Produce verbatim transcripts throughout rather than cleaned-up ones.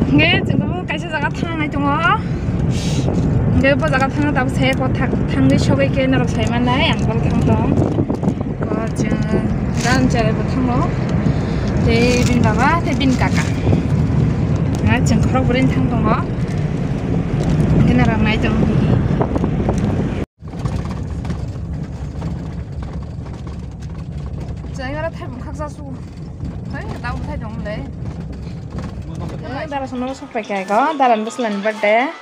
Hingke chwng tabuk kaisa jaga thangnai tongo. Hingke bo jaga thangna tabuk se ko thak-, thangwi sogwi khe norok sai mannai ang boro thang tong. Ko chwng dan chare bo thango. Tei bini baba tei bini kaka. Nga chwng khorok bwrwi thang tongo. Hingke norok nai tong. Chwng aro thai bwkhak jasu. Hai, da bwthai dong le. Eh, dara sono sok pai kai ko, dara ni bwsla ni birthday.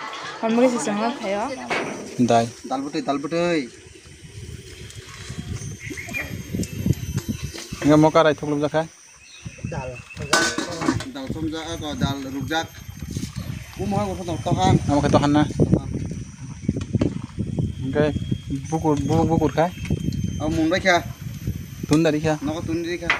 Hor mugi se chwng thaio. Dai. Dal bwtwi, dal bwtwi. Nga mo karai thok lubjak hai. Dal. Dal somjak, ako dal rukjak. Omo hai bo tohan. Omo khe tohan na. Tohan. Hingke bukur, bu-, bukur kha? O mung bai kha. Tun dari kha? Nogo tun dari kha.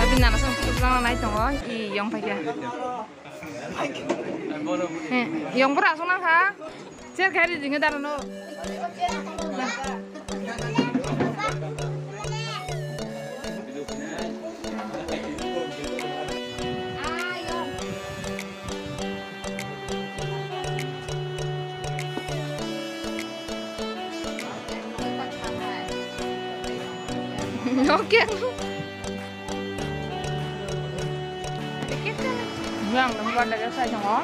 Tapi nana sama putus lama naik tongo, i yong pakai. He, yong pura asong nang ha. Chair gari jinga daro no. Okay. Yang nomor ada saya tengok.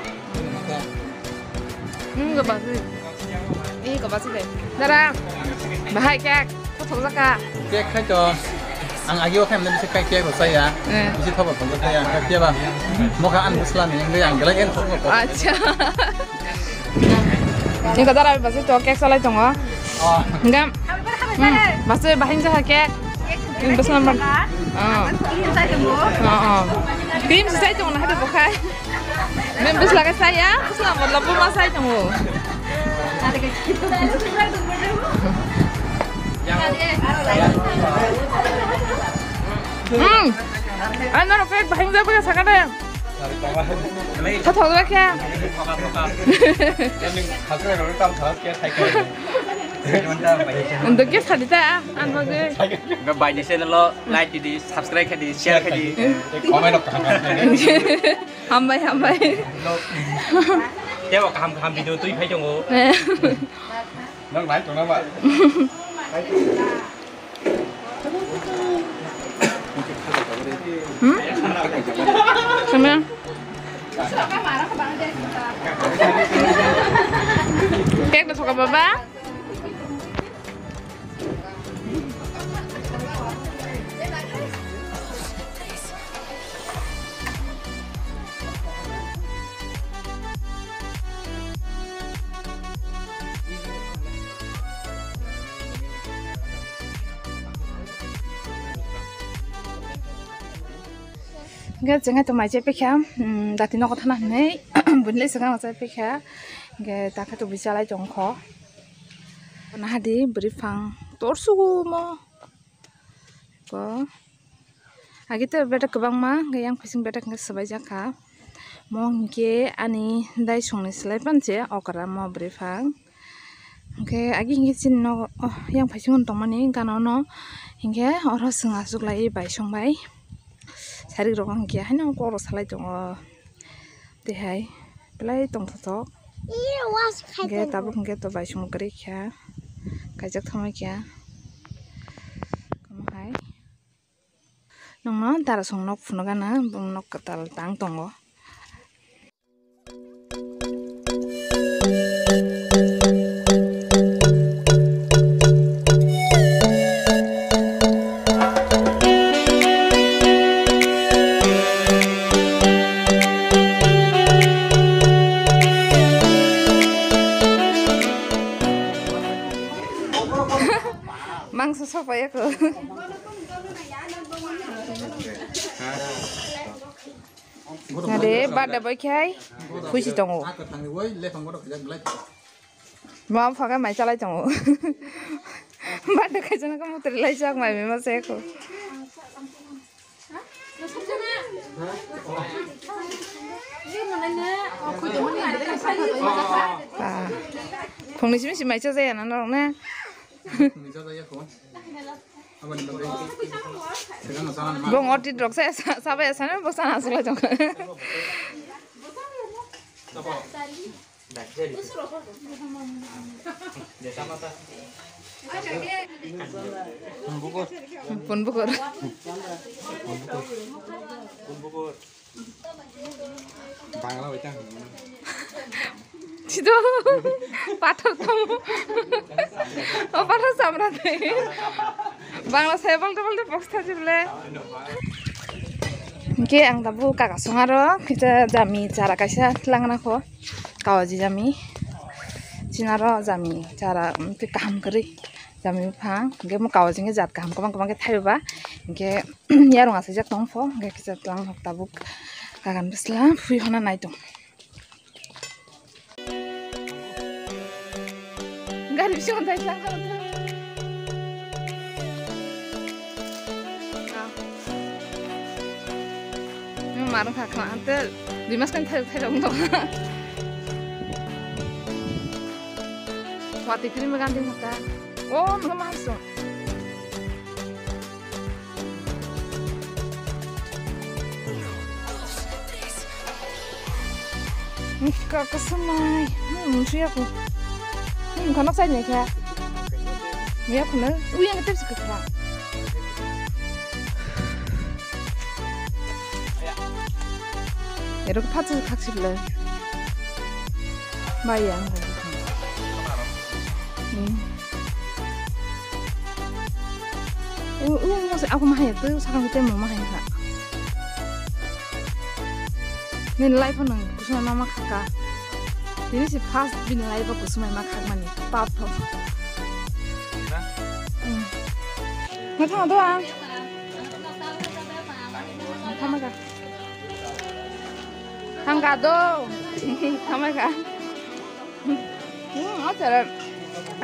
Hmm, gak bagus. Ih, gak bagus deh. Dara, bahai cake, kau thok jaka. Cake khai to. Ang agi o khai mene bisi kai cake rosai ya. Eh. Bisi thok thok jaka ya. Kai cake ba. Moka an busla ni, yang yang gelai en thok thok. Acha. Ni kata rabi basi to cake salai tongo. Oh. Enggak. Hmm. Basi bahing jaha cake. Ini basi number. Oh. Oh, oh. Cream sisai tongo na hada bokai. Men bus laga saya, bus la matlab bu masai tongo. Hmm. Ano cake bahing jaha sakade. Tha thok khe. Undo ke sadi ta, ang bagwi. Bai ni channel o like di, subscribe khe di, share khe di. Comment rok kaham kaham khe di. Hambai, hambai. Tebo kaham kaham video twi phai tongo. Nang nai tong na ba? Hmm? Sama. Cake na thoka baba. Hingke chwng hai tongmai chai paikha, um, dati nogo thana hinwi, buini le swkang chai paikha, hingke takhe tobwi chalai tongkho. Nahadi bwrwi phang torsumo. Ko. Agi te betak kwbangma, hingke yang phaising betak hingke swbaijak kha. Mo hingke ani dai songni swlai panse okra mo bwrwi phang. Hingke agi hingke chini nogo, oh, yang phaising tongmani gana no hingke oro chwng achuklai bai songbai. Sarik rok hingke haino kok rok salai tongo. Tei hai belai tongthotok. Hingke tabuk hingke to bai songwi kwrwi kha. Kaijak thangwi kha. Omo hai. Nokno darasong nok phunukgana, bong nok kwtal tang tongo. Mangso sopai ako. Ade, birthday boy khai, khusi tongo. Mama phaga mai chalai tongo. Birthday khai jana ka mutri lai jak mai mema se ko. Ah. Phungni simi si mai cha jaya na norok na. Bong orti drok sa, sa, sabai asana bo sana asuk lai jong. Pun bukur. Bangla bai tang. Sido pathor tong. O pathor samra tei. Bangla sai balta balta box thaji bole. Hingke ang tabuk kaka songaro kisa jami chara kaisa tlangna kho. Kawaji jami. Chinaro jami chara, mm, tei kaham kwrwi. Jami buphang, hingke mo kawaji hingke jat kaham kwbang kwbang khe thaiba. Hingke yarung achaijak tong pho, hingke kisa tlang nok tabuk kagan bwsla phui hona nai tong. Gari bisingo thai tlang tong. Nung marung kha khna ante dui mas kan thai thai rong tong. Wati kiri magan ding kata. Oh, nung masuk. Ka, kasamai. Hmm, suya ko. Hmm, kono sai ne kya? Miya kono. Uya nge tepsi kekra. Ero ke phatsa khaksi bele. Bai ya. Hmm. U, u, mo se aku mahaya tu sakang te mo mahaya kha. Nini life nang kusumai mama khaka. Nini si first bini life kusumai ma khakmani. Pap pap. Hmm. Ngatha do ang. Ngatha ma ka. Thangka do. Thangka. Hmm, o sir.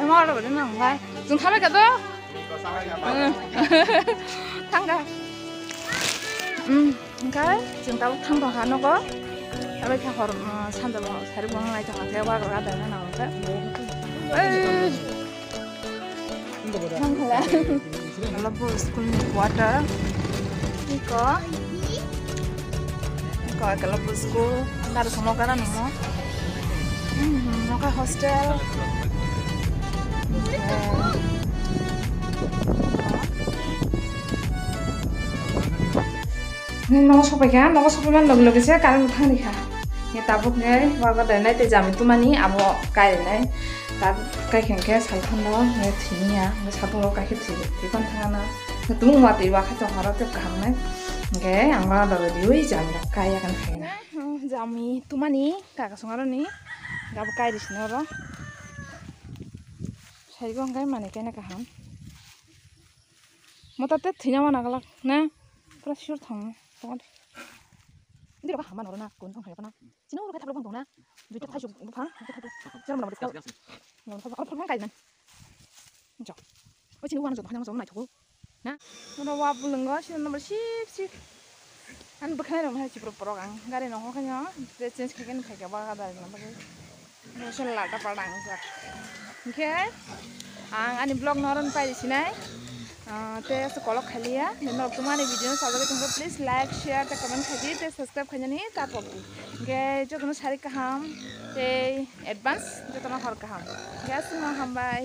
Ang oro bade nang lai. Jung thangka do. Hmm. Thangka. Hmm, engkai jung tabuk thang tong kha nogo. Abai kha hor, hmm, sanja bo sari bo nang lai tong kha, wa ga da nang kha. Eh. Nang khala. Kala bo school ni quarter. Iko. Iko kala bo school. Dar sono kara nimo. Hmm, noka hostel. Nogo sopai kha, nogo sopai man loge loge se current thang ri kha. Ye tabuk nge wago dai nai te jami tumani abo kai ri nai. Tabuk kai khe khe sai thang no nge thini ya, nge satung ro kai khe thi, thi pan thang na. Nge tumung ma twi wa kha chong haro te kaham nai. Nge ang wago dai ri ui jami rok kai ya kan khai na. Jami tumani kaka song aro ni gabo kai ri sino ro. Sai go ngai mani kene kaham. Mota te thina wana galak na. Pura sure thang. Tongo. Indi roka hama noro na kun thang hayapana. Chino roka thaplo bang tong na. Duita thai suk bupha. Duita thai. Chero mona mona. Mona thaplo. Aro phang kai nan. Jo. O chini wana jo thang jo nai thogo. Na. Mona wa bulungo sino number sip sip. An bwkhwnai rok hai chipro porok ang gari nongo khaino dress change khaikhe phai kha baga dari na bagwi. Motion lata pada ang jak. Hingkhe ang ani vlog no oro pai sinai. Ah, te se kolok khaliya. Norok tuma ani video no sajagwi tongkha, please like, share, te comment khaidi, te subscribe khainani ta pokdi. Hingkhe jotono sari kaham, te advance jotono hor kaham. Hingkhe aswkno hambai.